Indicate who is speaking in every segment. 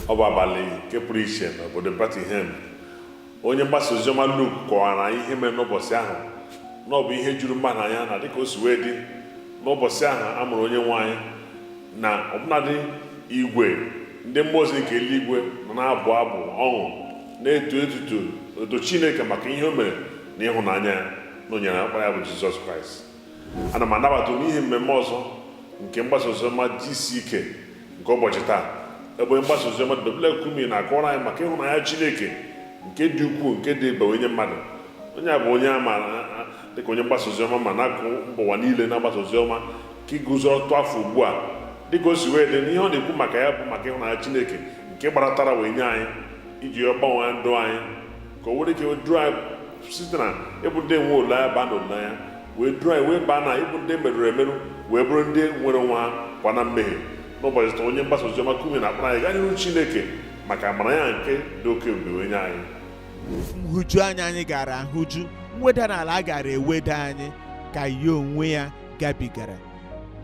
Speaker 1: Ọ bụ abalị nke pụrụ iche n'obodo Betlehem. Onye mgbasa oziọma Luk kọwara ihe mere n'ụbọchị ahụ na ọ bụ ihe juru mmadụ anya na dịka o si wee dị n'ụbọchị ahụ a mụrụ onye nwe anyị, na ọbụnadị igwe ndị mmụọ ozi nke eluigwe nọ na-abụ abụ ọṅụ, na-eto etuto eto Chineke maka ihe o mere na ịhụnanya ya na o nyere ọkpara ya bụ Jizọs Kraịst. Ana m anabata n'ihe mmemme ọzọ nke mgbasa oziọma GCK nke ụbọchị taa, ebe onye mgbasa oziọma W. Kumuyi na-akọwara anyị maka ịhụnanya Chineke nke dị ukwuu, nke dị ebube nye mmadụ. Onye a bụ onye a maara dịka onye mgbasa oziọma ma na-akụ mba ụwa niile na-agbasa oziọma nke guzoro ọtụtụ afọ ugbu a. Dịka o si wee dị n'ihe ọ na-ekwu maka ya bụ maka ịhụnanya Chineke nke gbaratara wee nye anyị iji gbanwee ndụ anyị, ka o nwere ike duru anyị site na ịbụ ndị enwe olileanya baa na olileanya, wee duru anyị wee baa na ịbụ ndị merụrụ emerụ wee bụrụ ndị nwere onwe ha kwa na mmehie. N'ụbọchị taa, onye mgbasa oziọma Kumuyi na-akpọrọ anyị gaa n'ihu Chineke maka amara ya nke dị oke ebube wee nye anyị.
Speaker 2: Nhụju anya anyị gara ahụju, mweda n'ala a gara eweda anyị, ka ya onwe ya gabigara.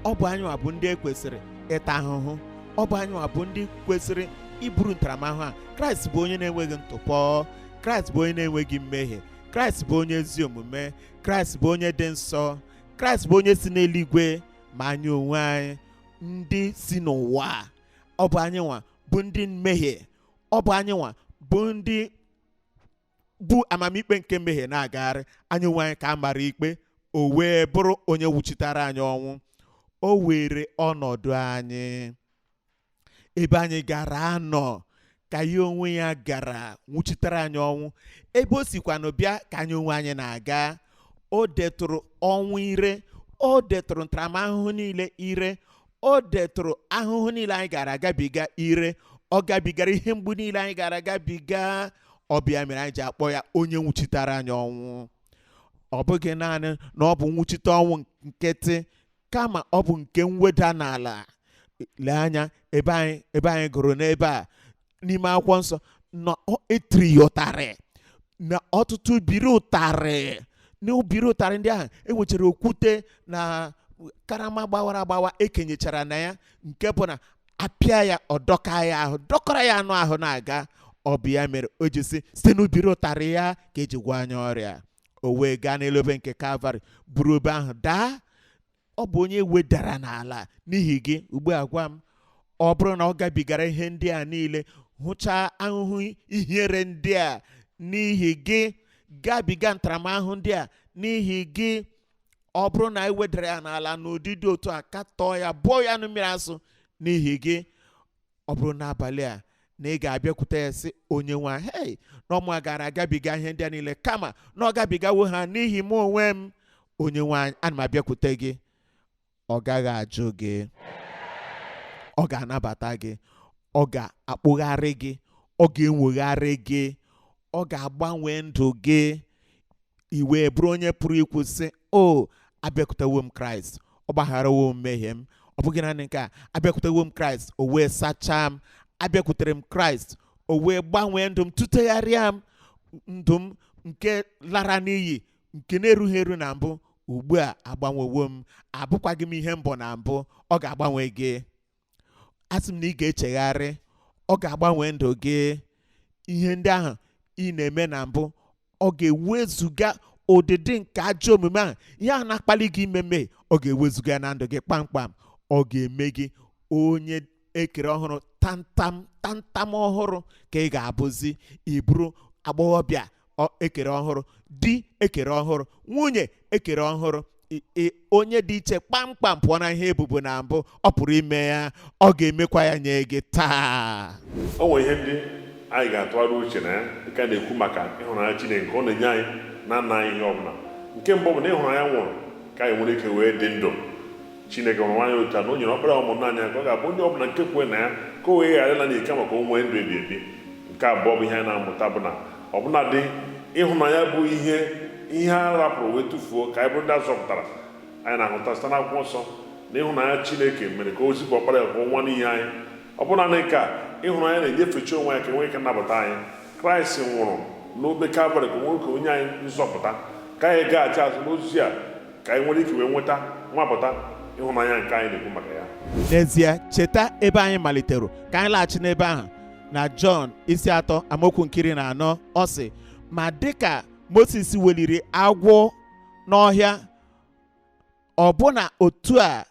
Speaker 2: Ọ bụ anyị nwa bụ ndị ekwesịrị ịta ahụhụ, ọ bụ anyị nwa bụ ndị kwesịrị iburu ntaramahụhụ a. Kraịst bụ onye na-enweghị ntụpọ, Kraịst bụ onye na-enweghị mmehie, Kraịst bụ onye ezi omume, Kraịst bụ onye dị nsọ, Kraịst bụ onye si n'eluigwe. Ma anyị onwe anyị ndị si n'ụwa, ọ bụ anyị nwa bụ ndị mmehie, ọ bụ anyị nwa bụ ndị bụ amamikpe nke mmehie na-agagharị. Anyị onwe anyị ka a mara ikpe, o wee bụrụ onye wuchitere anyị ọnwụ. O were ọnọdụ anyị ebe anyị gara anọ, ka ya onwe ya gara nwụchitere anyị ọnwụ. Ebe o sikwanụ bịa ka anyị onwe anyị na-aga. O detụrụ ọnwụ ire, o detụrụ ntaramahụhụ niile ire, o detụrụ ahụhụ niile anyị gara agabiga ire, ọ gabigara ihe mgbu niile anyị gara agabiga. Ọ bịa mere anyị ji akpọ ya onye nwụchitere anyị ọnwụ. Ọ bụghị naanị na ọ bụ nwụchite ọnwụ nkịtị, kama ọ bụ nke mweda n'ala. Lee anya ebe anyị gụrụ n'ebe a n'ime akwụkwọ nsọ na etiri ya ụtarị na ọtụtụ biri ụtarị. Na ubiri ụtarị ndị ahụ enwechara okwute na karama gbawara agbawa ekenyechara na ya, nke bụ na apịa ya ọ dọka ya ahụ, dọkọrọ ya anụ ahụ na-aga. Ọ bụ ya mere o ji sị site n'ubiri ụtarị ya ka eji gwọọ anyị ọrịa. O wee gaa n'elu obe nke Kalvarị, buru obe ahụ daa. Ọ bụ onye wedara n'ala n'ihi gị. Ugbu a gwa m, ọ bụrụ na ọ gabigara ihe ndị a niile, hụchaa ahụhụ ihere ndị a n'ihi gị, gabiga ntaramahụhụ ndị a n'ihi gị, ọ bụrụ na e wedara ya n'ala n'ụdị dị otu a, katọọ ya, bụọ ya nụ mmiri asụ n'ihi gị, ọ bụrụ n'abalị a na ị ga-abịakwute ya sị, onye nwe, hei, na ọmụ gara agabiga ihe ndị a niile, kama na ọ gabigawo ha n'ihi mụ onwe m, onye nwe anyị, ana m abịakwute gị. Ọ gaghị ajụ gị, ọ ga-anabata gị, ọ ga-akpụgharị gị, ọ ga-enwogharị gị, ọ ga-agbanwe ndụ gị. I wee bụrụ onye pụrụ ikwu sị, o abịakwutewo m Kraịst, ọ gbagharawo m mmehie m. Ọ bụghị naanị nke a, abịakwutewo m Kraịst, o wee sachaa m. Abịakwutere m Kraịst, o wee gbanwee ndụ m, tụtegharịa m ndụ m nke lara n'iyi, nke na-erughị eru na mbụ. Ugbu a agbanwewo m, abụkwaghị m ihe mbụ na mbụ. Ọ ga-agbanwe gị. Asị m na ị ga-echegharị, ọ ga-agbanwe ndụ gị. Ihe ndị ahụ ị na-eme na mbụ, ọ ga-ewezuga ụdịdị nke ajọ omume ahụ, ihe ahụ na-akpali gị ime mmehie, ọ ga-ewezuga na ndụ gị kpamkpam. Ọ ga-eme gị onye ekere ọhụrụ, tantam tantam ọhụrụ ka ị ga-abụzi. Ị bụrụ agbọghọbịa ekere ọhụrụ, di ekere ọhụrụ, nwunye ekere ọhụrụ, onye dị iche kpamkpam pụọ na ihe ebubo na mbụ. Ọ pụrụ ime ya, ọ ga-emekwa ya nye gị taa.
Speaker 1: O nwere ihe ndị anyị ga-atụgharị uche na ya dịka na-ekwu maka ịhụnanya Chineke nke ọ na-enye anyị na nna anyị ihe ọbụla. Nke mbụ bụ na ịhụnanya nwụrụ ka anyị nwere ike wee dị ndụ. Chineke hụrụ anyị otu a na o nyere ọkpara ọmụmụ anya ka ọ ga-abụ onye ọbụla nke kwe na ya ka o wee ghara ịla n'ike maka o nwee ndụ ebi ebi. Nke abụọ bụ ihe anyị na-amụta bụ na ọbụnadị ịhụnanya bụ ihe a rapụrụ wee tụfuo ka anyị bụrụ ndị a zọpụtara. Anyị na-ahụta site n'akwụkwọ nsọ na ịhụnanya Chineke mere ka o zipụ ọkpara ya ka ọ nwụọ n'ihi anyị. Ọ bụrụ naanị ka ịhụnanya na-enyefechi onwe ya ka enwee ike nnabata anyị. Kraịst nwụrụ n'obe Kalvarị ka o nwee ike onye anyị nzọpụta, ka anyị gaghachi azụ n'ozi a ka anyị nwere ike wee nweta nwapụta ịhụnanya nke anyị na-ekwu maka ya.
Speaker 2: N'ezie, cheta ebe anyị malitere, ka anyị laghachi n'ebe ahụ. Na Jọn isi 3 amaokwu nke 14, ọ sị, ma dịka Moses weliri agwọ n'ọhịa, ọbụna otu a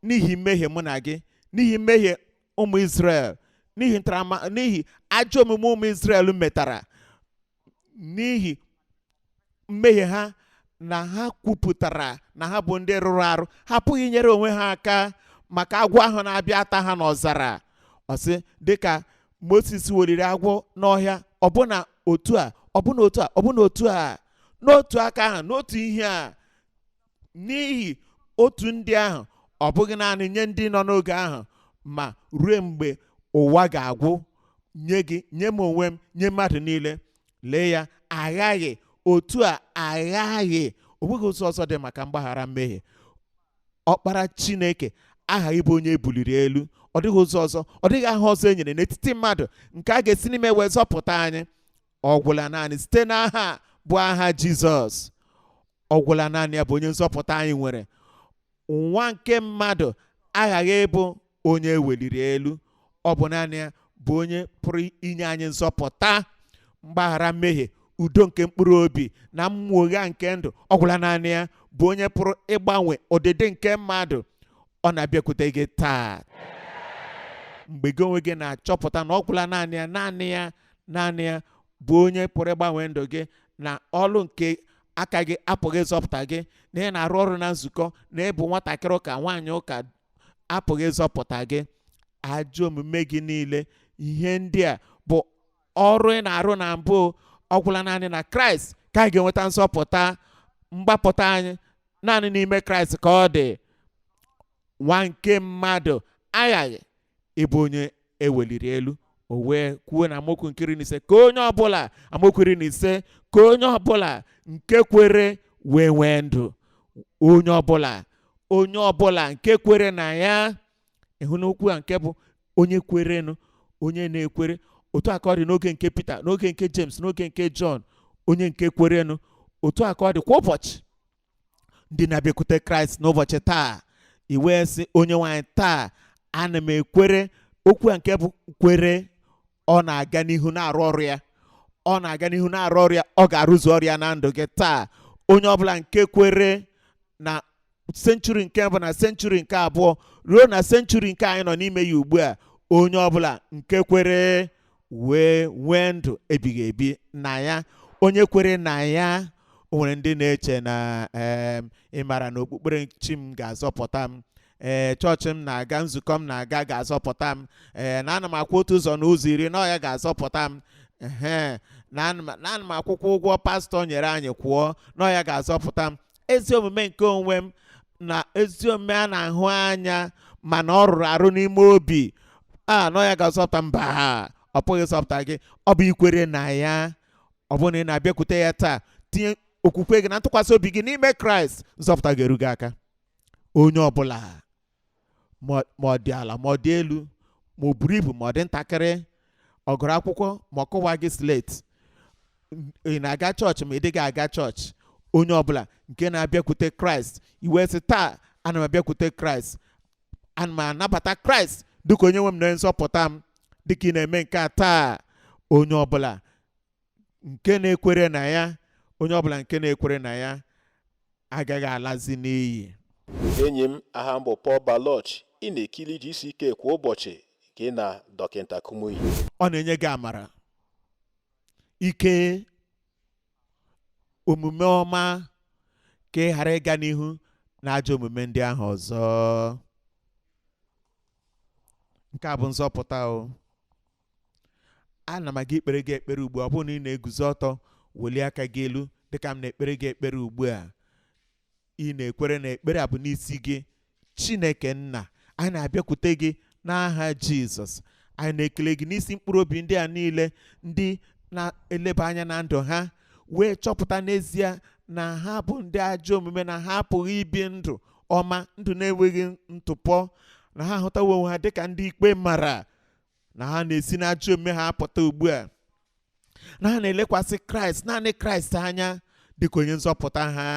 Speaker 2: n'ihi mmehie mụ na gị, n'ihi mmehie ụmụ Izrel, n'ihi ntarama, n'ihi ajọ omume ụmụ Izrel metara, n'ihi mmehie ha na ha kwupụtara na ha bụ ndị rụrụ arụ, ha apụghị inyere onwe ha aka maka agwọ ahụ na-abịa ata ha n'ọzara. Ọ sị, dịka Moses weliri agwọ n'ọhịa, ọbụna otu a, ọbụna otu a, ọbụna otu a, n'otu aka ahụ, n'otu ihe a, n'ihi otu ndị ahụ, ọ bụghị naanị nye ndị nọ n'oge ahụ, ma ruo mgbe ụwa ga-agwụ, nye gị, nye m onwe m, nye mmadụ niile. Lee ya, aghaghị otu a, aghaghị, o nweghị ụzọ ọzọ dị maka mgbaghara mmehie. Ọkpara Chineke aghaghị ịbụ onye ebuliri elu. Ọ dịghị ụzọ ọzọ, ọ dịghị aha ọzọ e nyere n'etiti mmadụ nke a ga-esi n'ime wee zọpụta anyị. Ọ gwụla naanị site n'aha bụ aha Jizọs. Ọ gwụla naanị ya bụ onye nzọpụta anyị nwere. Nwa nke mmadụ aghaghị ịbụ onye eweliri elu. Ọ bụ naanị ya bụ onye pụrụ inye anyị nzọpụta, mgbaghara mmehie, udo nke mkpụrụ obi na mmụgha nke ndụ. Ọ gwụla naanị ya bụ onye pụrụ ịgbanwe ọdịdị nke mmadụ. Ọ na-abịakwute gị taa mgbe gị onwe gị na-achọpụta na ọ gwụla naanị ya, naanị ya, naanị ya bụ onye pụrụ ịgbanwe ndụ gị, na ọlụ nke aka gị apụghị ịzọpụta gị, na ị na-arụ ọrụ na nzukọ, na ịbụ nwatakịrị ụka, nwaanyị ụka, apụghị ịzọpụta gị. Ajọ omume gị niile, ihe ndị a bụ ọrụ ị na-arụ na mbụ. Ọ gwụla naanị na Kraịst ka anyị ga-enweta nzọpụta, mgbapụta anyị naanị n'ime Kraịst ka ọ dị. Nwa nke mmadụ aghaghị ịbụ onye eweliri elu. O wee kwuo na amaokwu nke 15, ka onye ọbụla, amaokwu 15, ka onye ọbụla nke kwere wee nwee ndụ. Onye ọbụla, onye ọbụla nke kwere na ya. Ịhụ n'okwu a nke bụ onye kwerenụ, onye na-ekwere. Otu a ka ọ dị n'oge nke Pita, n'oge nke James, n'oge nke Jọn, onye nke kwerenụ. Otu a ka ọ dị kwa ụbọchị ndị na-abịakwute Kraịst n'ụbọchị taa. I wee sị, onye nwe anyị, taa ana m ekwere. Okwu a nke bụ kwere, ọ na-aga n'ihu na-arụ ọrụ ya, ọ na-aga n'ihu na-arụ ọrụ ya, ọ ga-arụzu ọrụ ya na ndụ gị taa. Onye ọbụla nke kwere na senchuri nke mbụ na senchuri nke abụọ ruo na senchuri nke anyị nọ n'ime ya ugbu a, onye ọbụla nke kwere wee nwee ndụ ebighị ebi na ya. Onye kwere na ya. O nwere ndị na-eche na ịmara na okpukperechi m ga-azọpụta m, ee chọọchị m na-aga, nzukọ m na-aga ga-azọpụta m, ee na ana m akwụ otu ụzọ na ụzọ iri na ọ ya ga-azọpụta m, ee na ana m akwụkwọ ụgwọ pastọ nyere anyị kwụọ na ọ ya ga-azọpụta m. Ezi omume nke onwe m na ezi omume a na-ahụ anya mana ọ rụrụ arụ n'ime obi a na ọ ya ga-azọpụta m, mba, ọ pụghị ịzọpụta gị. Ọ bụ ikwere na ya. Ọ bụrụ na ị na-abịakwute ya taa, tinye okwukwe gị na ntụkwasị obi gị n'ime Kraịst, nzọpụta ga-eru gị aka. Onye ọbụla, ma ọ dị ala ma ọ dị elu, ma o buru ibu ma ọ dị ntakịrị, ọ gụrụ akwụkwọ ma ọ kụwa gị slate, ị na-aga chọọchị ma ị dịghị aga chọọchị, onye ọbụla nke na-abịakwute Kraịst, i wee sị, taa ana m abịakwute Kraịst, ana m anabata Kraịst dịka onye nwe m na nzọpụta m. Dịka ị na-eme nke a taa, onye ọbụla nke na-ekwere na ya, onye ọbụla nke na-ekwere na ya agaghị alazi n'iyi.
Speaker 3: Enyi m, aha m bụ Paul Baloch. Ị na-ekiri GCK kwa ụbọchị gị na Dọkịta Kumuyi.
Speaker 2: Ọ na-enye gị amara, ike, omume ọma ka ị ghara ịga n'ihu na ajọ omume ndị ahụ ọzọ. Nke a bụ nzọpụta o. Ana m aga ikpere gị ekpere ugbu a. Ọ bụrụ na ị na-eguzo ọtọ, welie aka gị elu dịka m na-ekpere gị ekpere ugbu a. Ị na-ekwere na ekpere a bụ n'isi gị. Chineke nna, anyị na-abịakwute gị n'aha Jizọs. Anyị na-ekele gị n'isi mkpụrụ obi ndị a niile ndị na-eleba anya na ndụ ha wee chọpụta n'ezie na ha bụ ndị ajọ omume, na ha apụghị ibi ndụ ọma, ndụ na-enweghị ntụpọ, na ha ahụtawo onwe ha dịka ndị ikpe mara, na ha na-esi n'ajọ omume ha apụta ugbu a, na ha na-elekwasị Kraịst, naanị Kraịst anya dịka onye nzọpụta ha.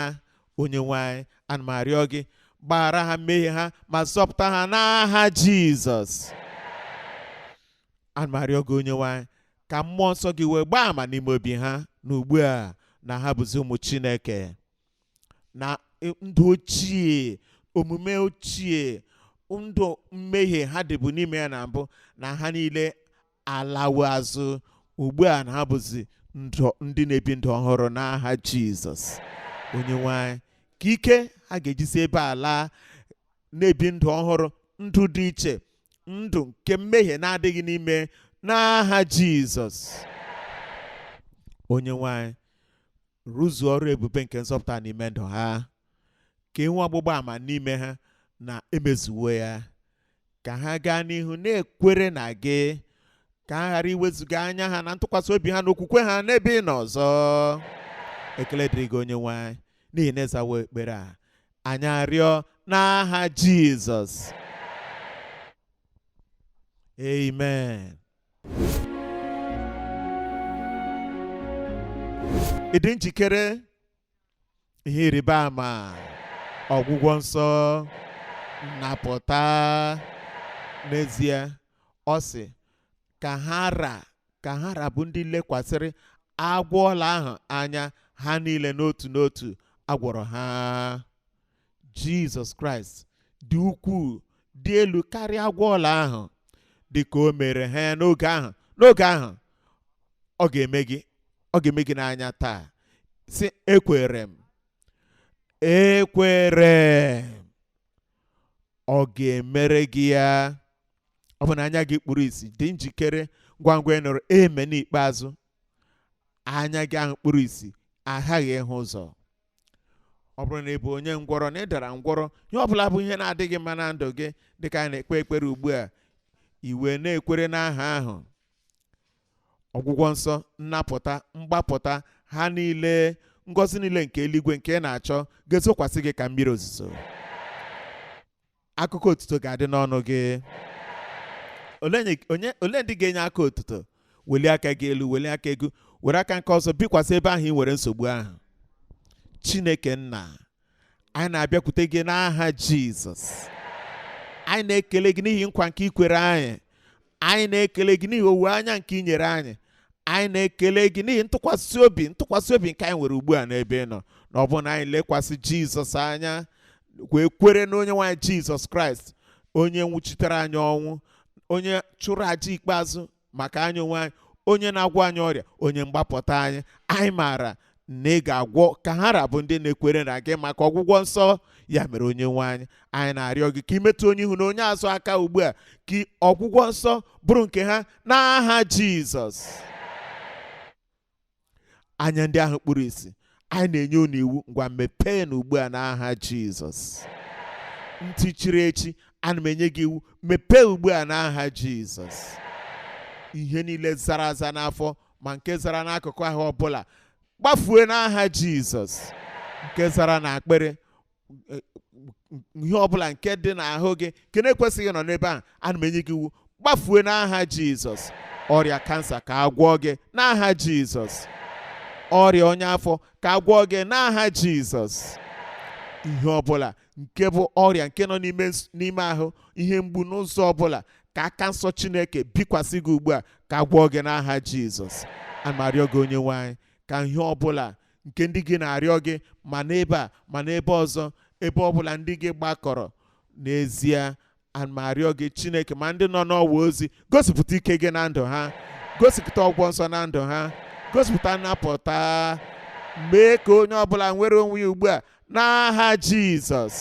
Speaker 2: Onye nwe anyị, ana m arịọ gị, gbaghara ha mmehie ha ma zọpụta ha n'aha Jizọs. Ana m arịọ gị, onye nwe anyị, ka mmụọ nsọ gị wee gbaa ama n'ime obi ha na ugbu a na ha bụzi ụmụ Chineke, na ndụ ochie, omume ochie, ndụ mmehie ha dịbụ n'ime ya na mbụ, na ha niile alawo azụ ugbu a, na ha bụzi ndụ ndị na-ebi ndụ ọhụrụ n'aha Jizọs. Onye nwe anyị, ka ike ha ga-ejisi ebe a laa na-ebi ndụ ọhụrụ, ndụ dị iche, ndụ nke mmehie na-adịghị n'ime n'aha Jizọs. Onye nwe anyị, rụzuo ọrụ ebube nke nzọpụta n'ime ndụ ha, ka enwe ọgbụgba ama n'ime ha na emezuwo ya, ka ha gaa n'ihu na-ekwere na gị, ka ha ghara iwezuga anya ha na ntụkwasị obi ha na okwukwe ha n'ebe ị nọ ọzọ. Ekele dịrị gị, onye nwe anyị, n'ihi na ịzawo ekpere a. Anyị arịọ n'aha Jizọs, amen. Ị dị njikere? Ihe ịrịba ama, ọgwụgwọ nsọ, nnapụta. N'ezie ọ sị ka ha ra, ka ha ra bụ ndị lekwasịrị agwọ ọla ahụ anya, ha niile n'otu n'otu agwọrọ ha. Jizọs Kraịst dị ukwuu, dị elu karịa agwọ ọla ahụ. Dị ka o mere ha n'oge ahụ, n'oge ahụ ọ ga-eme gị, ọ ga-eme gị n'anya taa. Sị, ekwere m, ekwere m, ọ ga-emere gị ya. Ọ bụ na anya gị kpuru ìsì, dị njikere. Ngwa ngwa ị nụrụ eme n'ikpeazụ, anya gị ahụ kpuru ìsì aghaghị ịhụ ụzọ. Ọ bụrụ na ị bụ onye ngwọrọ, na ị dara ngwọrọ, ihe ọbụla bụ ihe na-adịghị mma na ndụ gị, dịka anyị na-ekpe ekpere ugbu a, iwe na-ekwere n'aha ahụ, ọgwụgwọ nsọ, nnapụta, mgbapụta, ha niile, ngọzi niile nke eluigwe nke ị na-achọ ga-ezokwasị gị ka mmiri ozuzo. Akụkọ otuto ga-adị n'ọnụ gị. Ole ndị ga-enye aka otuto? Welie aka gị elu, welie aka ego, were aka nke ọzọ bikwasị ebe ahụ ị nwere nsogbu ahụ. Chineke nna, anyị na-abịakwute gị n'aha Jizọs. Anyị na-ekele gị n'ihi nkwa nke i kwere anyị. Anyị na-ekele gị n'ihi owuwe anya nke i nyere anyị. Anyị na-ekele gị n'ihi ntụkwasị obi, ntụkwasị obi nke anyị nwere ugbu a n'ebe ị nọ, na ọ bụ na anyị lekwasị Jizọs anya wee kwere na onye nwe anyị Jizọs Kraịst, onye nwụchitere anyị ọnwụ, onye chụrụ aja ikpeazụ maka anyị onwe anyị, onye na-agwọ anyị ọrịa, onye mgbapụta anyị, anyị maara na ị ga-agwọ ka ha rabụ ndị na-ekwere na gị maka ọgwụgwọ nsọ. Ya mere, onye nwe anyị, anyị na-arịọ gị ka ị metụ onye ihu na onye azụ aka ugbu a, ka ọgwụgwọ nsọ bụrụ nke ha n'aha Jizọs. Anya ndị ahụ kpuru ìsì, anyị na-enye unu iwu, ngwa mepee na ugbu a n'aha Jizọs. Ntị chiri echi, ana m enye gị iwu, mepee ugbu a n'aha Jizọs. Ihe niile zara aza n'afọ, ma nke zara n'akụkụ ahụ ọbụla, gbafue n'aha Jizọs. Nke zara n'akpịrị, ihe ọbụla nke dị n'ahụ gị nke na-ekwesịghị nọ n'ebe ahụ, ana m enye gị iwu, gbafue n'aha Jizọs. Ọrịa kansa ka a gwọọ gị n'aha Jizọs. Ọrịa ọnya afọ ka a gwọọ gị n'aha Jizọs. Ihe ọbụla nke bụ ọrịa nke nọ n'ime ahụ, ihe mgbu n'ụzọ ọbụla, ka aka nsọ Chineke bikwasị gị ugbu a, ka a gwọọ gị n'aha Jizọs. Ana m arịọ gị, onye nwe anyị, ka ihe ọbụla nke ndị gị na-arịọ gị, ma n'ebe a ma n'ebe ọzọ, ebe ọbụla ndị gị gbakọrọ, n'ezie ana m arịọ gị Chineke, ma ndị nọ n'ọwa ozi, gosipụta ike gị na ndụ ha, gosipụta ọgwọ nsọ na ndụ ha, gosipụta nnapụta, mee ka onye ọbụla nwere onwe ya ugbu a n'aha Jizọs.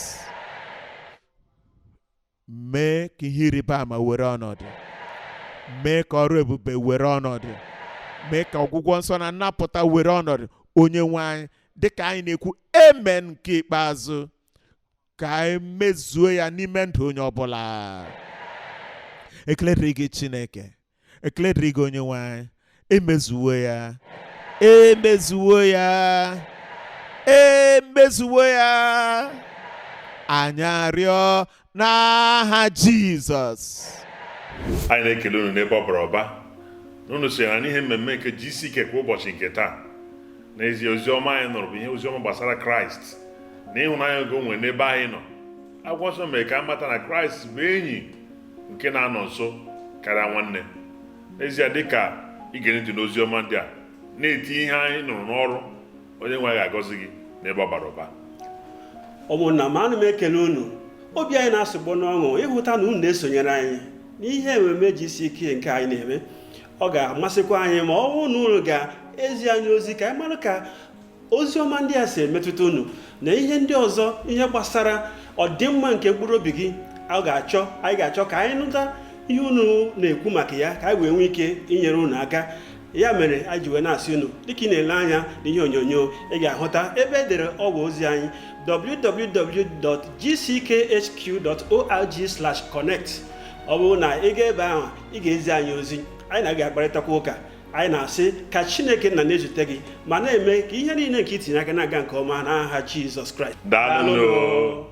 Speaker 2: Mee ka ihe ịrịba ama were ọnọdụ, mee ka ọrụ ebube were ọnọdụ, mee ka ọgwụgwọ nsọ na nnapụta were ọnọdụ. Onye nwe anyị, dịka anyị na-ekwu amen nke ikpeazụ, ka anyị mezuo ya n'ime ndụ onye ọbụla. Ekele dịrị gị Chineke, ekele dịrị gị onye nwe anyị. Emezuwo ya, emezuwo ya, emezuwo ya. Anyị arịọ n'aha Jizọs.
Speaker 1: Anyị na-ekele unu n'ebe ọ bara ụba na unu sonyere n'ihe mmemme nke GCK kwa ụbọchị nke taa. N'ezie, oziọma anyị nụrụ bụ ihe oziọma gbasara Kraịst na ịhụnanya nke o nwere n'ebe anyị nọ. Akwụkwọ nsọ mere ka a mata na Kraịst bụ enyi nke na-anọ nso karịa nwanne. N'ezie, dịka ị gere ntị n'ozi ọma ndị a na-eti ihe anyị nụrụ n'ọrụ, onye nwe anyị ga-agọzi gị n'ebe ọ bara ụba.
Speaker 4: Ụmụnna m, ana m ekele unu. Obi anyị na-asụgbọ n'ọṅụ ịhụta na unu na-esonyere anyị n'ihe ememe GCK nke anyị na-eme. Ọ ga-amasịkwa anyị ma ọ bụrụ na unu ga-ezi anyị ozi ka anyị mara ka ozi ọma ndị a si emetụta unu na ihe ndị ọzọ, ihe gbasara ọdịmma nke mkpụrụ obi gị. A ga-achọ anyị ga-achọ ka anyị nụta ihe unu na-ekwu maka ya, ka anyị wee nwee ike inyere unu aka. Ya mere anyị ji wee na-asị unu, dịka ị na-ele anya n'ihe onyonyo, ị ga-ahụta ebe e dere ọwa ozi anyị, www.gckhq.org/connect. Ọ bụrụ na ị gaa ebe ahụ, ị ga-ezi anyị ozi, anyị na gị akparịtakwa ụka. Anyị na-asị ka Chineke nna na-ezute gị ma na-eme ka ihe niile nke itinye aka na-aga nke ọma n'aha Jizọs Kraịst.
Speaker 1: Daalụ.